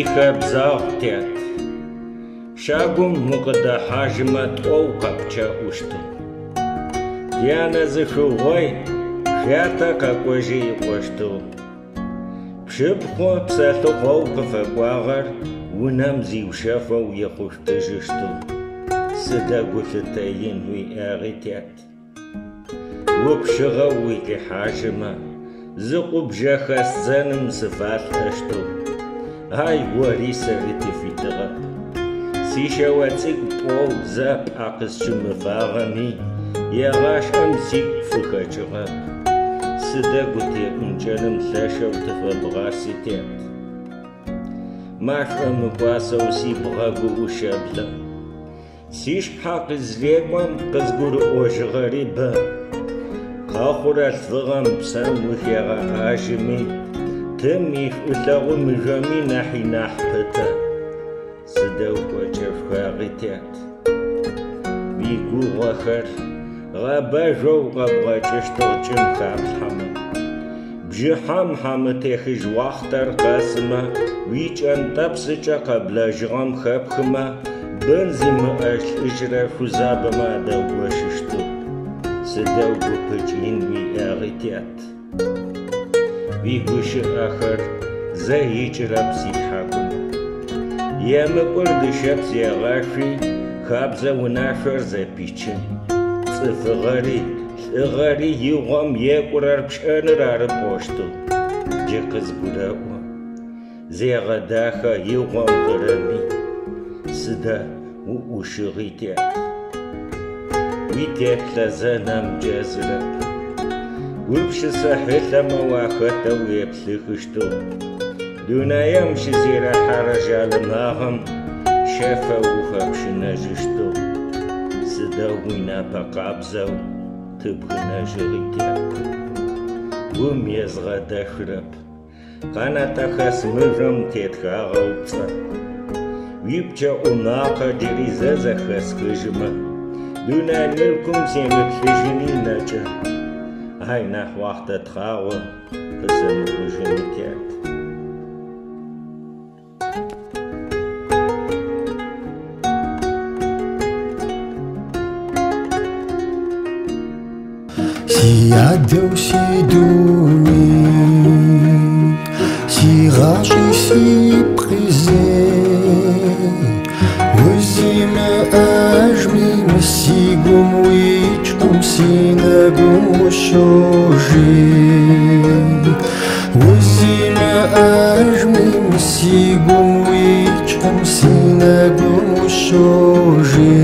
Уихэбзагъ, тят. Щагум укъыдэхьажьымэ тӏоу къэпчъэӏущтыгъ. Тянэ зышъугъой, шъуятэ къэкӏожьы ыӏощтыгъ. Пшыпхъу псэлъыхъоу къыфэкӏуагъэр унэм зиушъэфэу ехъушъутыжьыщтыгъ. Сыда гулъытэ ин уиӏагъи, тят. Упшъыгъэу уикӏыхьажьымэ, зы къубжэ хэсдзэным сыфалӏэщтыгъ. Ай, ори сэри тыфитыгъэп. Сишъэо цӏыкӏу пӏоу зэ пӏэ къысщымыфагъэми, егъашӏэм сигу пфыхэкӏыгъэп. Сыда гутеӏункӏэным лъэшэу тыфэбгъаси, тят. Машӏо мыкӏуасэу сибгъэгу ущэблэ. Сишъхьэ къызрекӏом къызгурыӏожьыгъэри бэ. Къэхъурэ лъфыгъэм псэм ухегъэӏажьыми, тым ишӏулъэгъу мыжъоми нахьи нахь пытэ. Сыдэу кӏочӏэшхуагъи, тят. Уигугъэхэр гъэбэжъоу къэбгъэкӏыщтыгъ чӏым хаплъхьэмэ. Бжыхьэм хьамытехыжь уахътэр къэсымэ, уипкӏэнтӏэпсыкӏэ къэблэжьыгъэм хэпхымэ, бын зимыӏэжь лӏыжърэ шъузабэмэ адэбгощыщтыгъ. Сыдэу гупыкӏ ин уиӏагъи, тят. Уигущыӏэхэр зэ икӏырэп ситхьакӏумэ. Емыкӏур дышъэпс егъашъуи, хабзэ унашъор зэпичын. Цӏыфыгъэри, лӏыгъэри игъом екӏурэр пшӏэныр ары пӏощтыгъ. Джы къызгурэӏо. Зегъэдахэ игъом гъырэми. Сыда уӏушыгъи, тят. Уитеплъэ зэ нэм кӏэзырэп. Гупшысэ хьылъэмэ уахэтэу уеплъыхыщтыгъ. Дунаем щызерахьэрэ жъалымагъэм шъэфэу ухэпщынэжьыщтыгъ. Сыдэу уинапэ къабзэу тыбгынэжьыгъи, тят. Гум езгъэдэхырэп. Къэнэтӏэхэс мыжъом тетхагъэу пцӏэ. Уипчъэӏу макъэ джыри зэ зэхэсхыжьымэ, дунай мылъкум семыплъыжьыни нэкӏэ. Ай нахь уахътэ тхъагъо къысэмыкӏужьыни, тят. Си адэу си дуней, си гъащӏи си пкъи зей. Узимыӏэжми мы си гум уикӏкъым, си нэгум ущожей. Узимыӏэжми мы си гум уикӏкъым, си нэгум ущожей.